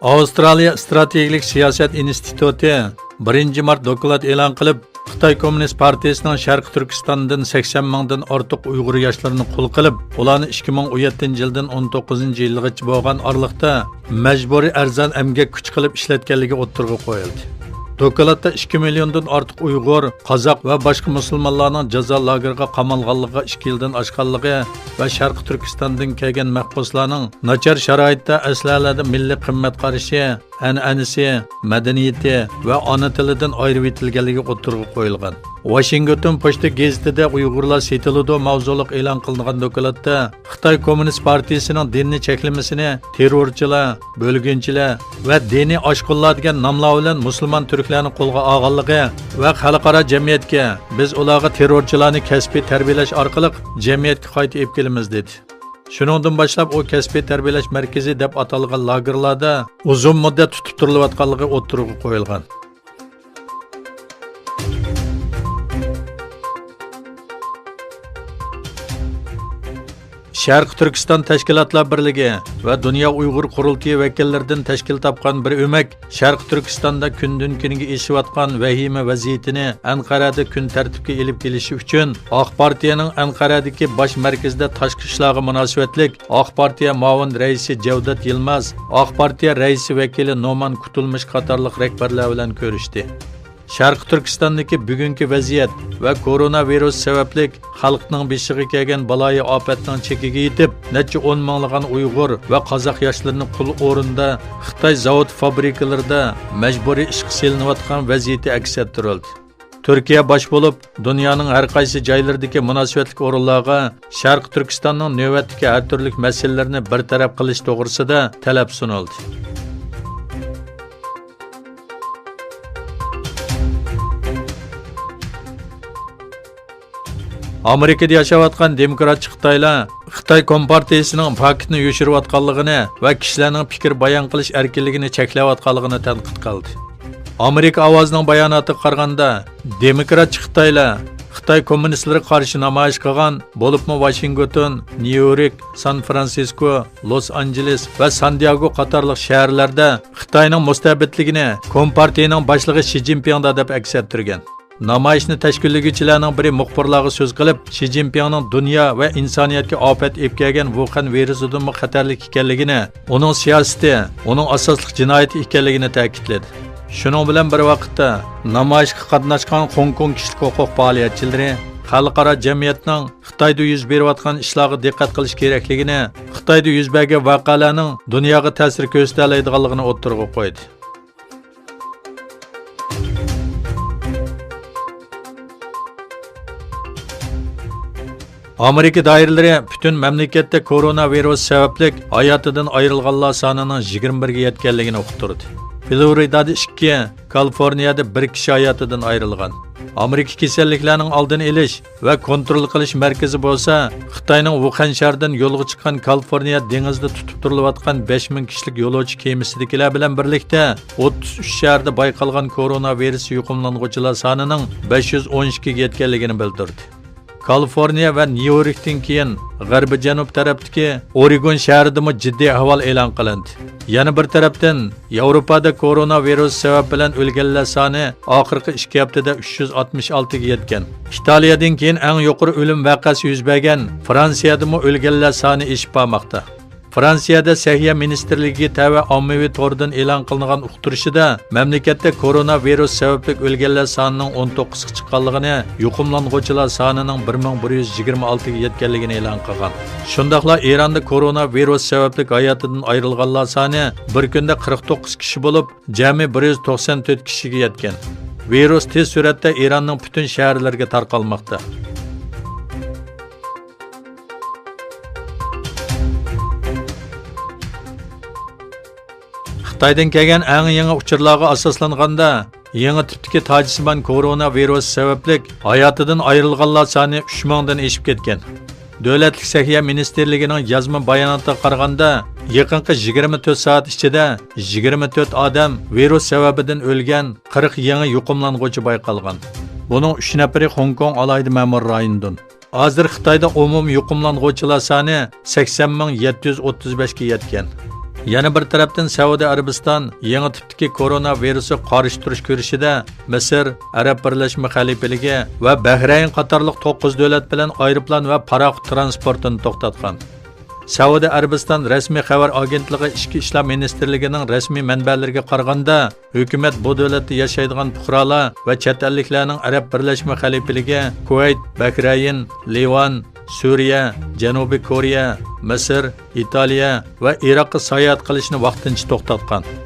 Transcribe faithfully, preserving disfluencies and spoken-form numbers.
ئاۋسترالىيە ئىستراتېگىيەلىك سىياسەت ئىنستىتۇتى بىرىنچى مارت دوكلات ئېلان قىلىپ، خىتاي كوممۇنىست پارتىيىسىنىڭ شەرقىي تۈركىستاندىن سەكسەن مىڭدىن ئارتۇق ئۇيغۇر ياشلىرىنى قۇل قىلىپ، ئۇلارنى ئىككى مىڭ ئون يەتتىنچى يىلدىن ئون توققۇزىنچى يىلغىچە بولغان ئارىلىقتا مەجبۇرىي ئەرزان ئەمگەك كۈچى قىلىپ ئىشلەتكەنلىكى ئوتتۇرىغا قويۇلدى. دوكلاتتا ئىككى مىليوندىن ئارتۇق ئۇيغۇر، قازاق ۋە باشقا مۇسۇلمانلارنىڭ جازا لاگېرىغا قامالغانلىقىغا ئىككى يىلدىن ئاشقانلىقى ۋە شەرقىي تۈركىستاندىن كەلگەن مەھبۇسلارنىڭ ناچار شارائىتتا ئەسلىھەلەردە مىللىي قىممەت قارىشى، ئەنئەنىسى، مەدەنىيىتى ۋە ئانا تىلىدىن ئايرىۋېتىلگەنلىكى ئوتتۇرىغا قويۇلغان. ۋاشىنگتون پوچتا گېزىتىدە ئۇيغۇرلار سېتىلىدۇ ماۋزۇلۇق ئېلان قىلىنغان دوكلاتتا خىتاي كوممۇنىست پارتىيىسىنىڭ دىننى چەكلىمىسىنى تېررورچىلار، بۆلگۈنچىلەر ۋە دىنىي ئاشقۇنلار دېگەن ناملار بىلەن مۇسۇلمان تۈركلەرنى قولغا ئالغانلىقى ۋە خەلقئارا جەمئىيەتكە، بىز ئۇلارغا تېررورچىلارنى كەسپىي تەربىيەلەش ئارقىلىق جەمئىيەتكە قايتا ئېلىپ كېلىمىز، دېدى. شۇنىڭدىن باشلاپ ئۇ كەسپىي تەربىيەلەش مەركىزى دەپ ئاتالغان لاگېرلاردا ئۇزۇن مۇددەت تۇتۇپ تۇرۇلۇۋاتقانلىقى ئوتتۇرىغا قويۇلغان. شەرقىي تۈركىستان تەشكىلاتلار بىرلىكى ۋە دۇنيا ئۇيغۇر قۇرۇلتىيى ۋەكىللىرىدىن تەشكىل تاپقان بىر ئۆمەك شەرقىي تۈركىستاندا كۈندىن-كۈنگە ئېشىۋاتقان ۋەھىمە ۋەزىيىتىنى ئەنقەرەدە كۈن تەرتىپكە ئېلىپ كېلىشى ئۈچۈن، ئاق پارتىيەنىڭ ئەنقەرەدىكى باش مەركىزىدە تاشقى ئىشلارغا مۇناسىۋەتلىك ئاق پارتىيە مۇئاۋىن رەئىسى جەۋدەت يىلماز، ئاق پارتىيە رەئىسى ۋەكىلى نومان كۇتۇلمۇش قاتارلىق رەھبەرلەر بىلەن كۆرۈشتى. شەرقىي تۈركىستاندىكى بۈگۈنكى ۋەزىيەت ۋە كورونا ۋىرۇسى سەۋەبلىك خەلقنىڭ بېشىغا كەلگەن بالايىئاپەتنىڭ چېكىگە يېتىپ، نەچچە ئون مىڭلىغان ئۇيغۇر ۋە قازاق ياشلىرىنى قۇل ئورنىدا خىتاي زاۋۇت فابرىكىلىرىدا مەجبۇرىي ئىشقا سېلىنىۋاتقان ۋەزىيىتى ئەكس ئەتتۈرۈلدى. تۈركىيە باش بولۇپ، دۇنيانىڭ ھەر قايسى جايلىرىدىكى مۇناسىۋەتلىك ئورۇنلارغا شەرقىي تۈركىستاننىڭ نۆۋەتتىكى ھەر تۈرلۈك مەسىلىلىرىنى بىر تەرەپ قىلىش توغرىسىدا تەلەپ سۇنۇلدى. ئامېرىكىدا ياشاۋاتقان دېموكراتچى خىتايلار خىتاي كومپارتىيىسىنىڭ پاكىتنى يوشۇرۇۋاتقانلىقىنى ۋە كىشىلەرنىڭ پىكىر بايان قىلىش ئەركىنلىكىنى چەكلەۋاتقانلىقىنى تەنقىد قىلدى. ئامېرىكا ئاۋازىنىڭ باياناتىغا قارىغاندا، دېموكراتچى خىتايلار خىتاي كوممۇنىستلىرىغا قارشى نامايىش قىلغان، بولۇپمۇ ۋاشىنگتون، نيۇ يورك، سان فرانسىسكو، لوس ئانژېلېس ۋە سان دىياگو قاتارلىق شەھەرلەردە خىتاينىڭ مۇستەبىتلىكىنى كومپارتىيىنىڭ باشلىقى شى جىنپىڭدا دەپ ئەكس ئەتتۈرگەن. نامايىشنى تەشكىللىگۈچىلەرنىڭ بىرى مۇخبىرلارغا سۆز قىلىپ، شى جىنپىڭنىڭ دۇنيا ۋە ئىنسانىيەتكە ئاپەت ئېلىپ كەلگەن ۋۇخەن ۋىرۇسىدىنمۇ خەتەرلىك ئىكەنلىكىنى، ئۇنىڭ سىياسىتى ئۇنىڭ ئاساسلىق جىنايىتى ئىكەنلىكىنى تەكىتلىدى. شۇنىڭ بىلەن بىر ۋاقىتتا، نامايىشقا قاتناشقان خوڭكوڭ كىشىلىك ھوقۇق پائالىيەتچىلىرى خەلقئارا جەمئىيەتنىڭ خىتايدا يۈز بېرىۋاتقان ئىشلارغا دىققەت قىلىش كېرەكلىكىنى، خىتايدا يۈز بەرگەن ۋەقەلەرنىڭ دۇنياغا تەسىر كۆرسىتەلەيدىغانلىقىنى ئوتتۇرىغا قويدى. ئامېرىكا دائىرىلىرى پۈتۈن مەملىكەتتە كورونا ۋىرۇسى سەۋەبلىك ھاياتىدىن ئايرىلغانلار سانىنىڭ يىگىرمە بىرگە يەتكەنلىكىنى ئۇقتۇردى. فلورىدادا ئىككى، كالىفورنىيەدە بىر كىشى ھاياتىدىن ئايرىلغان. ئامېرىكا كېسەللىكلەرنىڭ ئالدىنى ئېلىش ۋە كونترول قىلىش مەركىزى بولسا، خىتاينىڭ ۋۇخەن شەھىرىدىن يولغا چىققان كالىفورنىيە دېڭىزىدا تۇتۇپ تۇرۇلۇۋاتقان بەش مىڭ كىشىلىك يولۇچى كېمىسىدىكىلەر بىلەن بىرلىكتە ئوتتۇز ئۈچ شەھەردە بايقالغان كورونا ۋىرۇسى يۇقۇملانغۇچىلار سانىنىڭ بەش يۈز ئون ئىككىگە يەتكەنلىكىنى بىلدۈردى. كالىفورنىيە ۋە نيۇ يوركتىن كېيىن غەربىي جەنۇب تەرەپتىكى ئورېگون شەھىرىدىمۇ جىددىي ئەھۋال ئېلان قىلىندى. يەنە بىر تەرەپتىن، ياۋروپادا كورونا ۋىرۇسى سەۋەبى بىلەن ئۆلگەنلەر سانى ئاخىرقى ئىككى ھەپتىدە ئۈچ يۈز ئاتمىش ئالتىگە يەتكەن. ئىتالىيەدىن كېيىن ئەڭ يۇقىرى ئۆلۈم ۋەقەسى يۈز بەرگەن فرانسىيەدىمۇ ئۆلگەنلەر سانى ئېشىپ بارماقتا. فرانسىيەدە سەھىيە مىنىستىرلىكىگە تەۋە ئاممىۋى توردىن ئېلان قىلىنغان ئۇقتۇرۇشىدا، مەملىكەتتە كورونا ۋىرۇس سەۋەبلىك ئۆلگەنلەر سانىنىڭ ئون توققۇزغا چىققانلىقىنى، يۇقۇملانغۇچىلار سانىنىڭ بىر مىڭ بىر يۈز يىگىرمە ئالتىگە يەتكەنلىكىنى ئېلان قىلغان. شۇنداقلا ئىراندا كورونا ۋىرۇس سەۋەبلىك ھاياتىدىن ئايرىلغانلار سانى بىر كۈندە قىرىق توققۇز كىشى بولۇپ، جەمئىي بىر يۈز توقسان تۆت كىشىگە يەتكەن. ۋىرۇس تېز سۈرئەتتە ئىراننىڭ پۈتۈن شەھەرلىرىگە تارقالماقتا. خىتايدىن كەلگەن ئەڭ يېڭى ئۇچۇرلارغا ئاساسلانغاندا، يېڭى تىپتىكى تاجسىمان كورونا ۋىرۇسى سەۋەبلىك ھاياتىدىن ئايرىلغانلار سانى ئۈچ مىڭدىن ئېشىپ كەتكەن. دۆلەتلىك سەھىيە مىنىستىرلىكىنىڭ يازما باياناتىغا قارىغاندا، يېقىنقى يىگىرمە تۆت سائەت ئىچىدە يىگىرمە تۆت ئادەم ۋىرۇس سەۋەبىدىن ئۆلگەن، قىرىق يېڭى يۇقۇملانغۇچى بايقالغان. بۇنىڭ ئۈچ نەپىرى خوڭكوڭ ئالاھىدە مەمۇرىي رايونىدىن. ھازىر خىتايدا ئومۇمىي يۇقۇملانغۇچىلار سانى سەكسەن مىڭ يەتتە يۈز ئوتتۇز بەشكە يەتكەن. يەنە بىر تەرەپتىن، سەئۇدى ئەرەبىستان يېڭى تىپتىكى كورونا ۋىرۇسىغا قارشى تۇرۇش كۈرىشىدە مىسىر، ئەرەب بىرلەشمە خەلىپىلىكى ۋە بەھرەين قاتارلىق توققۇز دۆلەت بىلەن ئايروپىلان ۋە پاراخوت تىرانسپورتىنى توختاتقان. سەئۇدى ئەرەبىستان رەسمىي خەۋەر ئاگېنتلىقى ئىچكى ئىشلار مىنىستىرلىكىنىڭ رەسمىي مەنبەلىرىگە قارىغاندا، ھۆكۈمەت بۇ دۆلەتتە ياشايدىغان پۇقرالار ۋە چەت ئەللىكلەرنىڭ ئەرەب بىرلەشمە خەلىپىلىكى، كۇۋەيت، بەھرەين، لىۋان، سۈرىيە، جەنۇبىي كورېيە، مىسىر، ئىتالىيە ۋە ئىراققا ساياھەت قىلىشنى ۋاقتىنچە توختاتقان.